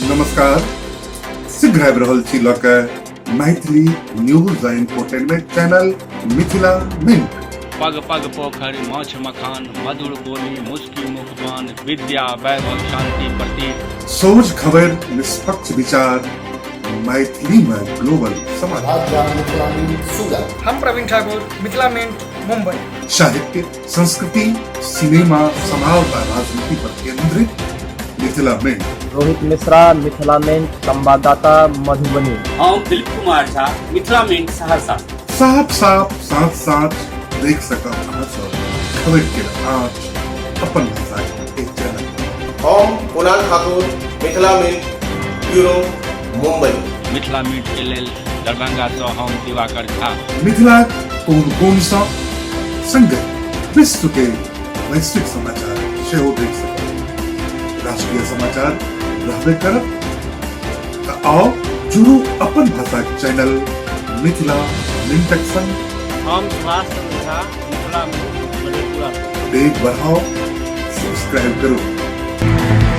नमस्कार, शीघ्र आबि रहल छी लऽ के Maithili news and infotainment channel Mithila Mint. पग पग पोखरि माछ मखान, मधुर बोली मुस्की मुखबान, विद्या वैभव शांति प्रतीक। सोझ खबर, निष्पक्ष विचार, मैथिली में ग्लोबल समाचार। मिथिला मिंट सूरत। हम प्रवीण ठाकुर, मिथिला मिंट मुंबई। साहित्य, संस्कृति, सिनेमा, समाज आ राजनीति पर केंद्रित मिथिला मिंट। रोहित मिश्रा, मिथिला मिंट संवाददाता, मधुबनी। हम दिलीप कुमार झा, मिथिला मिंट सहरसा। साफ साफ साथ साथ देख सकब अहाँ सब खबर के आँच अपन भाषा के चैनल। हम Kunal Thakur, Mithila Mint bureau, Mumbai. Mithila Mint के लेल दरभंगा सँ हम दिवाकर झा। मिथिला कोन कोन सँ संग विश्व के वैश्विक समाचार सेहो देख सकब। राष्ट्रीय समाचार रहबे करत। तऽ आउ जुड़ू अपन भाषाक चैनल मिथिला मिंटक संग। हम सुभाष चंद्र झा, मिथिला मिंट, मधेपुरा। डेग बढ़ाओ, सब्सक्राइब करू।